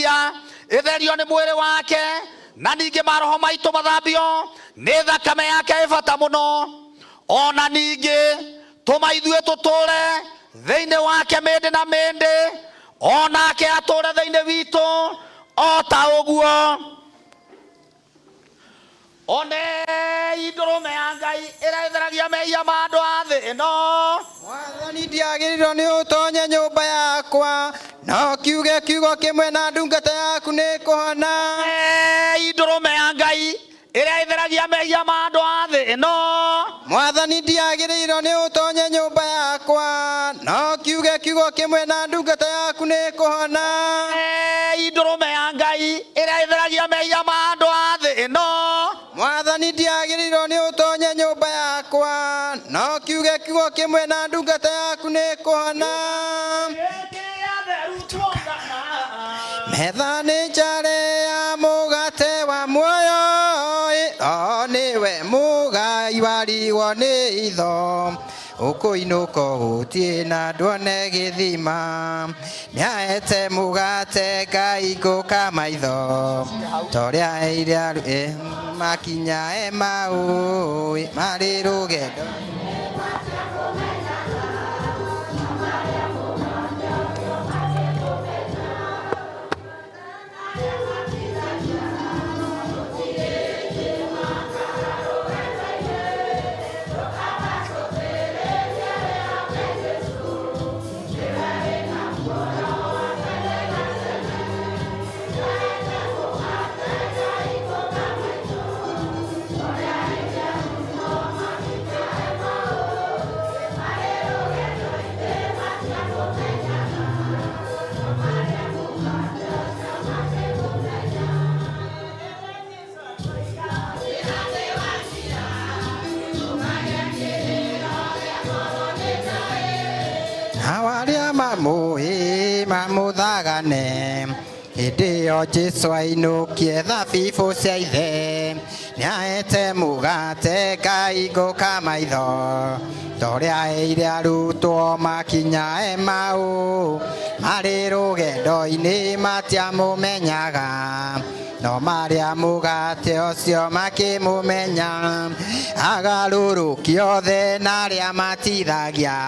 mehia ĩtherio nĩ mwĩrĩ wake na ningĩ maroho maitũ mathambio nĩ thakame yake ĩ bata mũno. Ona ningĩ tũma ithuĩ tũtũũre thĩinĩ wake mĩndĩ na mĩndĩ, o nake atũũre thĩinĩ witũ o ta ũguo. Onei ndũrũme ya Ngai ĩrĩa ĩtheragia mehia ma andũ a thĩ ĩno. Mwathani, ndiagĩrĩirwo nĩ ũtonye nyũmba yakwa, no kiuge kiugo kĩmwe na ndungata yaku nĩ kũhona. Onei ndũrũme ya Ngai ĩrĩa ĩtheragia mehia ma andũ a thĩ ĩno. Mwathani, ndiagĩrĩirwo nĩ ũtonye nyũmba yakwa, no kiuge kiugo kĩmwe na ndungata yaku nĩ kũhona. Onei ndũrũme ya Ngai ĩrĩa ĩtheragia mehia ma andũ a thĩ ĩno. Mwathani, ndiagĩrĩirwo nĩ ũtonye nyũmba yakwa, no kiuge kiugo kĩmwe na ndungata yaku nĩ kũhona. Metha nĩ njare ya mũgate wa muoyo, o nĩwe mũgai warigwo nĩ itho. Ũkũinũka ũgũtiĩ na nduone gĩthima, nĩaete mũgate Ngai ngũka maitho, torĩa heire makinya Emau marĩ rũgendo. Nao arĩa mamũĩ mamũthagane, hĩndĩ ĩyo Jesũ ainũkie thabibũ cia ithe, nĩaete mũgate Ngai ngũka maitho, torĩa heire arutwo makinya Emau, marĩ rũgendo-inĩ matiamũmenyaga, no marĩa mũgate ũcio makĩmũmenya, agarũrũki othe na arĩa matithagia.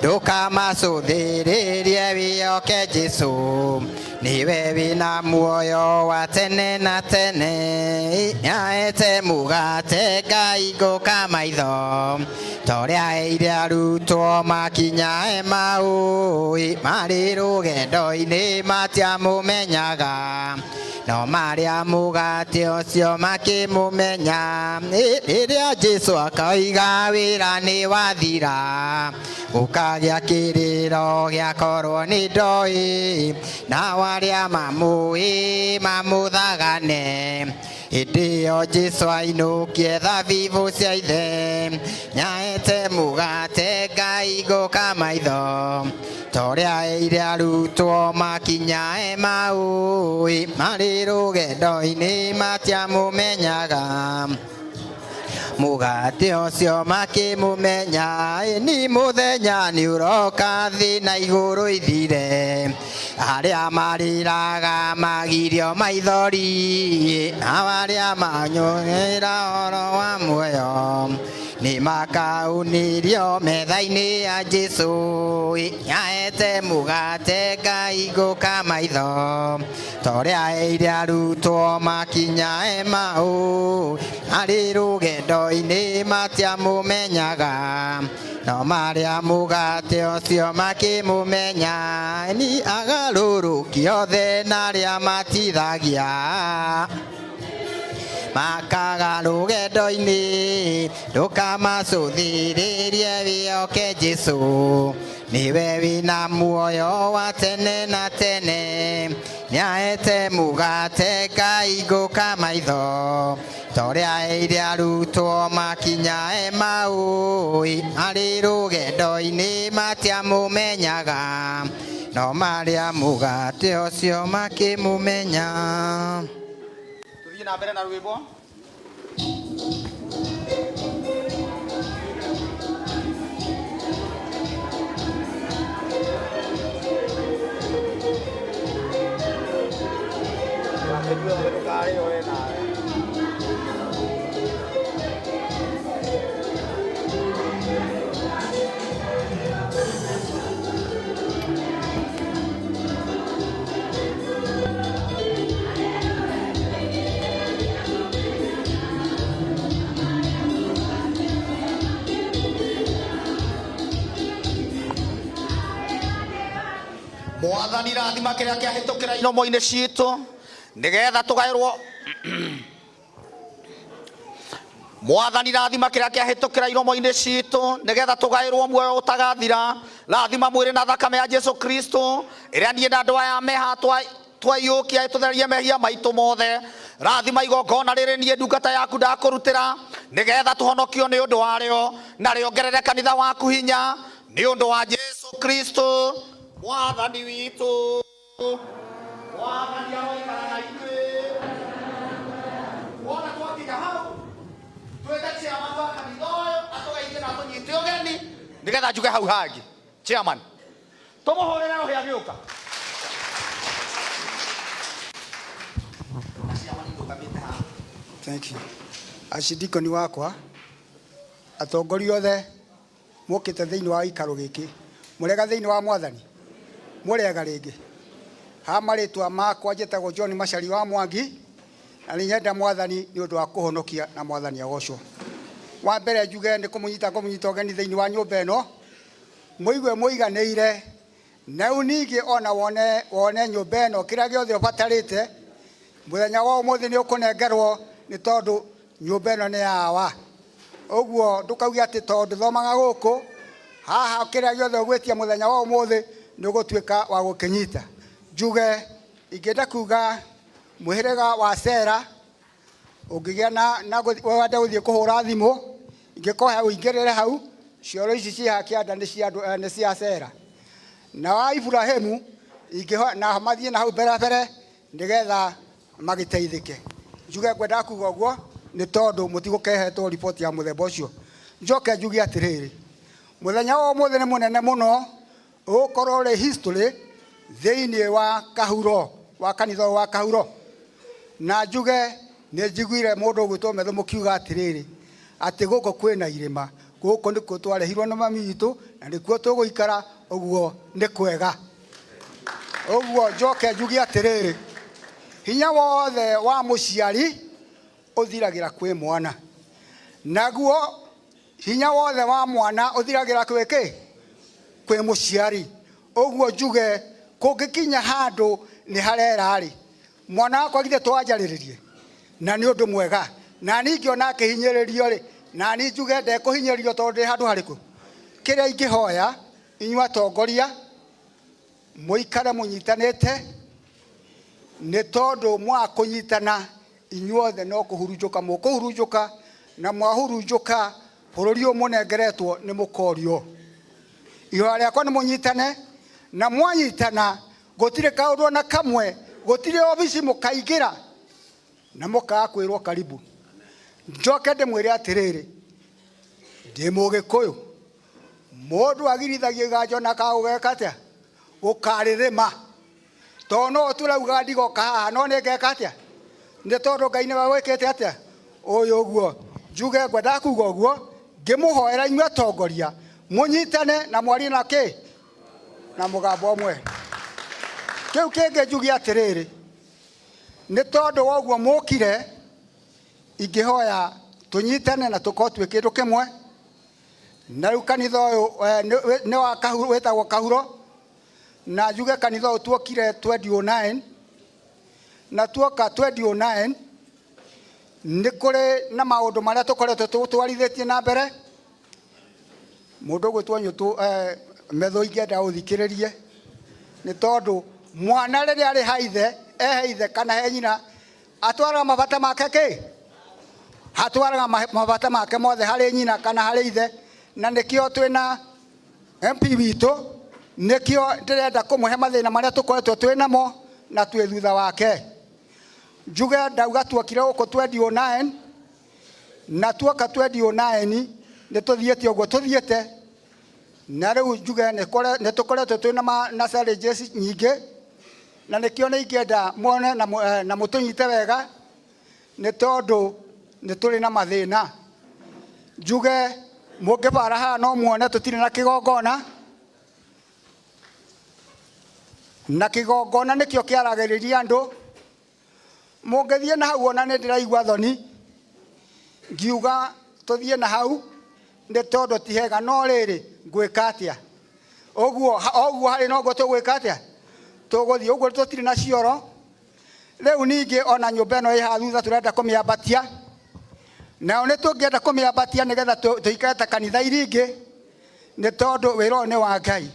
Ndũkamacũthĩrĩrie wĩhoke Jesũ, nĩwe wĩna muoyo wa tene na tene, nĩaete mũgate Ngai ngũka maitho, torĩa heire arutwo makinya Emau, marĩ rũgendo-inĩ matiamũmenyaga, no marĩa mũgate ũcio makĩmũmenya. Rĩrĩa Jesũ akoiga wĩra nĩ wathira, gũkagĩa kĩrĩro gĩakorwo nĩ ndoĩ, nao arĩa mamũĩ mamũthagane. Hĩndĩ ĩyo Jesũ ainũkie thabibũ cia ithe, nĩaete mũgate Ngai ngũka maitho, torĩa heire arutwo makinya Emau, marĩ rũgendo-inĩ matiamũmenyaga, mũgate ũcio makĩmũmenya. Ni mũthenya nĩ ũroka thĩ na igũrũ ithire, arĩa marĩraga magirio maithori, nao arĩa manyũĩra ũhoro wa muoyo nĩ makaunĩrio metha-inĩ ya Jesũ. Nĩaete mũgate Ngai ngũka maitho, torĩa heire arutwo makinya Emau, marĩ rũgendo-inĩ matiamũmenyaga, no marĩa mũgate ũcio makĩmũmenya. Ni agarũrũki othe na arĩa matithagia makaga rũgendo-inĩ, ndũkamacũthĩrĩrie wĩhoke Jesũ, nĩwe wĩna muoyo wa tene na tene, nĩaete mũgate Ngai ngũka maitho, torĩa heire arutwo makinya Emau, marĩ rũgendo-inĩ matiamũmenyaga, no marĩa mũgate ũcio makĩmũmenya. Tũthiĩ na mbere na rwĩmbo. Ithuothe ndũkarĩo we nawe. Mwathani rathima kĩrĩa kĩahĩtũkĩra iromo-inĩ citũ nĩgetha tũgaĩrwo. Mwathani rathima kĩrĩa kĩahĩtũkĩra iromo-inĩ citũ nĩgetha tũgaĩrwo muoyo ũtagathira. Rathima mwĩrĩ na thakame ya Jesu Kristo ĩrĩa niĩ na andũ aya meha twaiyũkia ĩtũtherie mehia maitũ mothe. Rathima igongona rĩrĩ niĩ ndungata yaku ndakũrutĩra nĩgetha tũhonokio nĩ ũndũ warĩo, na rĩongerere kanitha waku hinya nĩ ũndũ wa Jesu Kristo Mwathani witũ. Mwathani aroikara na ithuĩ. Wona twakinya hau twĩte chairman wa kanitha ũyũ atũgeithie na atũnyite ũgeni nĩgetha njuge hau hangĩ. Chairman, tũmũhũrĩre rũhĩ agĩũka. Na chairman ndũgamĩte haha. Thank you. Acidikoni wakwa, atongoria othe mokĩte thĩinĩ wa gĩikaro gĩkĩ, mũrega thĩinĩ wa Mwathani, mũrega rĩngĩ. Ha marĩtwa makwa njĩtagwo John Macari wa Mwangi, na nĩ nyenda Mwathani nĩ ũndũ wa kũhonokia na Mwathani agocwo. Wa mbere njuge nĩ kũmũnyita ngũmũnyita ũgeni thĩinĩ wa nyũmba ĩno, mũigue mũiganĩire, na rĩu ningĩ ona wone wone nyũmba ĩno kĩrĩa gĩothe ũbatarĩte, mũthenya wa ũmũthĩ nĩ ũkũnengerwo nĩ tondũ nyũmba ĩno nĩ yawa. Ũguo ndũkauge atĩ tondũ thomaga gũkũ, haha kĩrĩa gĩothe ũgwĩtia mũthenya wa ũmũthĩ nĩ ũgũtuĩka wa gũkĩnyita. Njuge ingĩenda kuga mũhĩrĩga wa Sera ũngĩgĩa na wenda gũthiĩ kũhũra thimũ, ingĩkohe ũingĩrĩre hau, cioro ici ciĩ haha kĩanda nĩ cia andũ, nĩ cia Sera. Na wa Iburahĩmu ingĩhoya na mathiĩ na hau mbere mbere nĩgetha magĩteithĩke. Njuge ngwendaga kuga ũguo nĩ tondũ mũtigũkehetwo riboti ya mũthemba ũcio. Njoke njuge atĩrĩrĩ, mũthenya wa ũmũthĩ nĩ mũnene mũno, ũgũkorwo ũrĩ history thĩinĩ wa Kahuro, wa kanitha ũyũ wa Kahuro. Na njuge nĩ njiguire mũndũ ũgwĩtwo Metho mũkiuga atĩrĩrĩ, atĩ gũkũ kwĩna irĩma, gũkũ nĩkuo twarehirwo nĩ mami witũ na nĩkuo tũgũikara, ũguo nĩ kwega. Ũguo njoke njuge atĩrĩrĩ, hinya wothe wa mũciari ũthiragĩra kwĩ mwana, naguo hinya wothe wa mwana ũthiragĩra kwĩ kĩ? Kwĩ mũciari. Ũguo njuge kũngĩkinya handũ nĩ harera-rĩ, mwana wakwa githĩ twanjarĩrĩrie na nĩ ũndũ mwega, na niĩ ingĩona akĩhinyĩrĩrio-rĩ, na niĩ njuge ndekũhinyĩrĩrio tondũ ndĩ handũ harĩkũ. Kĩrĩa ingĩhoya inyuĩ atongoria mũikare mũnyitanĩte, nĩ tondũ mwaga kũnyitana inyuothe no kũhurunjũka mũkũhurunjũka, na mwahurunjũka bũrũri ũyũ mũnengeretwo nĩ mũkorio. Ihoya rĩakwa nĩ mũnyitane, na mwanyitana gũtirĩ kaũndũ ona kamwe, gũtirĩ obici mũkaingĩra na mũkaga kwĩrwo karibu. Njoke ndĩmwĩre atĩrĩrĩ, ndĩ mũgĩkũyũ, mũndũ agirithagia iganjo na kagũgeka atĩa? Gũkarĩrĩma. Tondũ no tũrauga ndigoka haha, no nĩ ngeka atĩa? Nĩ tondũ Ngai nĩwe wĩkĩte atĩa? Ũyũ ũguo. Njuge ngwendaga kuga ũguo, ngĩmũhoera inyuĩ atongoria, mũnyitane na mwarie na kĩ? Na mũgambo ũmwe. Kĩu kĩngĩ njuge atĩrĩrĩ, nĩ tondũ wa ũguo mũkire, ingĩhoya tũnyitane na tũkorwo twĩ kĩndũ kĩmwe. Na rĩu kanitha ũyũ nĩ wa Kahuro, wĩtagwo Kahuro, na njuge kanitha ũyũ tuokire 2009, na tuoka 2009 nĩ kũrĩ na maũndũ marĩa tũkoretwo tũtwarithĩtie na mbere. Mũndũ ũgwĩtwo Nyũtũ Metho ingĩenda ũthikĩrĩrie, nĩ tondũ mwana rĩrĩa arĩ ha ithe, ehe ithe kana he nyina, atwaraga mabata make kĩ? Atwaraga mabata make mothe harĩ nyina kana harĩ ithe, na nĩkĩo twĩna MP witũ, nĩkĩo ndĩrenda kũmũhe mathĩna marĩa tũkoretwo twĩ namo na twĩ thutha wake. Njuge ndauga tuokire gũkũ 2009, na tuoka 2009 nĩ tũthiĩte ũguo tũthiĩte, na rĩu njuge nĩ tũkoretwo twĩ na challenges nyingĩ. Na nĩkĩo nĩ ingĩenda muone na na mũtũnyite wega, nĩ tondũ nĩ tũrĩ na mathĩna. Njuge mũngĩbara haha no muone tũtirĩ na kĩgongona, na kĩgongona nĩkĩo kĩaragĩrĩria andũ. Mũngĩthiĩ na hau ona nĩ ndĩraigua thoni ngiuga tũthiĩ na hau, nĩ tondũ ti hega, no rĩrĩ ngwĩka atĩa? Ũguo ũguo harĩ noguo tũgwĩka atĩa? Tũgũthiĩ ũguo, tũtirĩ na cioro. Rĩu ningĩ ona nyũmba ĩno ĩ haha thutha tũrenda kũmĩambatia, nayo nĩ tũngĩenda kũmĩambatia nĩgetha tũikare ta kanitha iria ingĩ, nĩ tondũ wĩra ũyũ nĩ wa Ngai.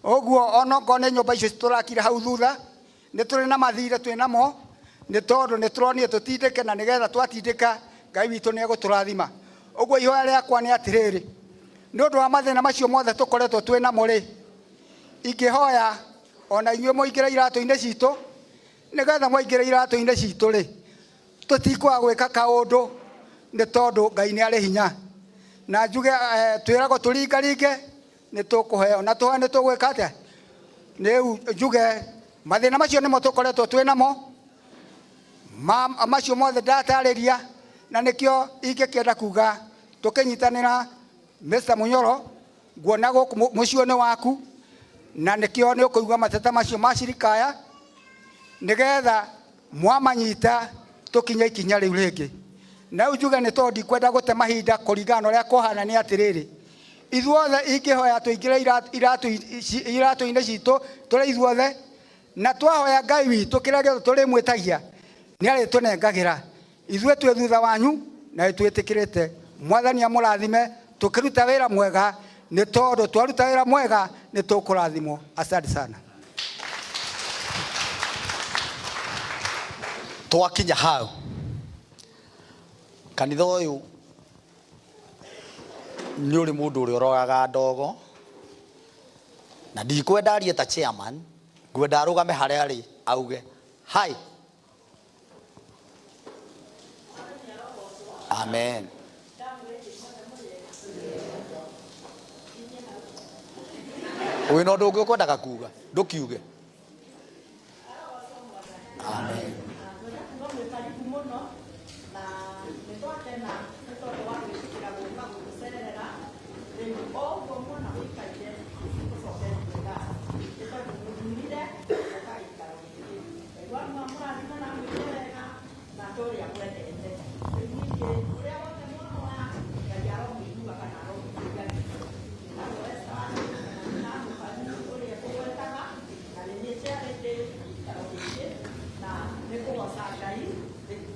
Ũguo onokorwo nĩ nyũmba icio tũrakire hau thutha, nĩ tũrĩ na mathirĩ twĩ namo, nĩ tondũ nĩ tũronire tũtindĩke, na nĩgetha twatindĩka Ngai witũ nĩ egũtũrathima. Ũguo ihoya rĩakwa nĩ atĩrĩrĩ, nĩ ũndũ wa mathĩna macio mothe tũkoretwo twĩ namo rĩ, ingĩhoya ona inyuĩ mũingĩre iratũ-inĩ citũ, nĩgetha mwaingĩra iratũ-inĩ citũ rĩ, tũtikwaga gwĩka kaũndũ, nĩ tondũ Ngai nĩ arĩ hinya. Na njuge twĩragwo tũringaringe nĩ tũkũheo, na tũhoe nĩ tũgwĩka atĩa. Rĩu njuge mathĩna macio nĩmo tũkoretwo twĩ namo, macio mothe ndatarĩria, na nĩkĩo ingĩkĩenda kuga tũkĩnyitanĩra. Mr. Munyoro, nguona gũkũ mũciĩ nĩ waku, na nĩkĩo nĩ ũkũigua mateta macio ma cirikaya, nĩgetha mwamanyita tũkinye ikinya rĩu rĩngĩ. Na rĩu njuge nĩ tondũ ndikwenda gũte mahinda kũringana na ũrĩa kũhana, nĩ atĩrĩrĩ, ithuothe ingĩhoya tũingĩre iratũ-inĩ citũ tũrĩ ithuothe, na twahoya Ngai witũ kĩrĩa gĩothe tũrĩmwĩtagia nĩ arĩtũnengagĩra. Ithuĩ twĩ thutha wanyu na nĩtwĩtĩkĩrĩte. Mwathani amũrathime tũkĩruta wĩra mwega, nĩ tondũ twaruta wĩra mwega nĩ tũkũrathimwo. Asante sana. Twakinya hau kanitha ũyũ nĩ ũrĩ mũndũ ũrĩa ũroraga ndogo, na ndikwenda arie ta chairman, ngwenda arũgame harĩa arĩ auge hi. Amen. Wĩna ũndũ ũngĩ ũkwendaga kuga, ndũkiuge. Amen. Karibu mũno, na nĩ twakena nĩ tondũ wa gwĩtĩkĩra gũka gũtũcerera. Rĩu o ũguo muona gũikaire, tũcokerie ngatho nĩ tondũ mũthurire gũka gĩikaro gĩkĩ. Ngai wanyu amũrathime na amwĩke wega na tũrĩa mwendete. Rĩu ningĩ ũrĩa wothe mwahoya, Ngai aromũigua kana aromũkinyanĩria. Njĩtagwo Esther Wanjĩrĩ, kana nina Mũbanyu ũrĩa ekũgwetaga, na nĩ niĩ chairlady gĩikaro gĩkĩ, na nĩ kũgoca Ngai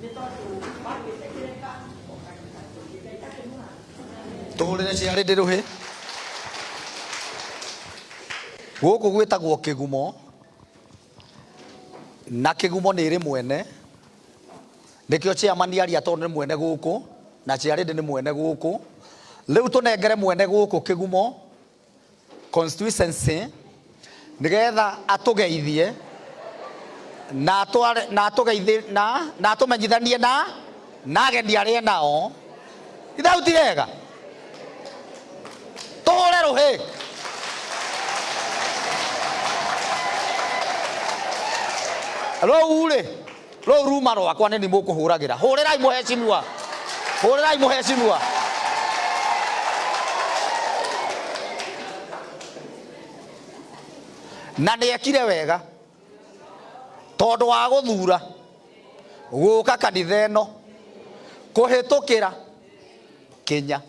nĩ tondũ wa gwĩtĩkĩrĩka gũka gĩikaro gĩkĩ. Ngai akĩmũrathime. Tũhũrĩre ciarĩndĩ rũhĩ. Gũkũ gwĩtagwo Kĩgumo, na Kĩgumo nĩ ĩrĩ mwene, nĩkĩo chairman aria tondũ nĩ mwene gũkũ, na chairlady nĩ mwene gũkũ. Rĩu tũnengere mwene gũkũ Kĩgumo constituency nĩgetha atũgeithie na atware na atũgeithie na atũmenyithanie na ageni arĩa nao. Ithau ti wega, tũhũre rũhĩ. Rũu rĩ, rũu ruma rwakwa nĩ ni mũkũhũragĩra. Hũrĩrai mũhecimua, hũrĩrai mũhecimua. Na nĩ ekire wega tondũ wa gũthura gũka kanitha ĩno kũhĩtũkĩra Kenya.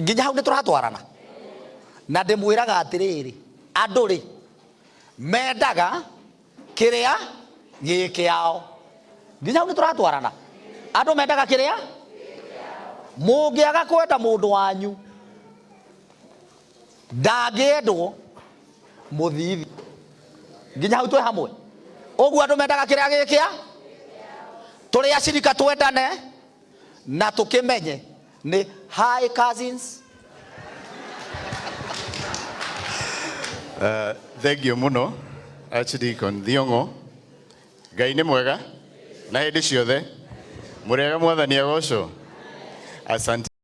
Nginya hau nĩ tũratwarana, na ndĩmwĩraga atĩrĩrĩ, andũ rĩ mendaga kĩrĩa gĩ kĩao. Nginya hau nĩ tũratwarana, andũ mendaga kĩrĩa. Mũngĩaga kwenda mũndũ wanyu ndangĩendwo mũthithi. Nginya hau twĩ hamwe. Ũguo andũ mendaga kĩrĩa gĩkĩa. Tũrĩ acirika twendane na tũkĩmenye nĩ hi cousins. Thank you mũno Archdeacon Thiong'o. Ngai nĩ mwega na hĩndĩ ciothe. Mũrĩega, Mwathani agocwo. Asante.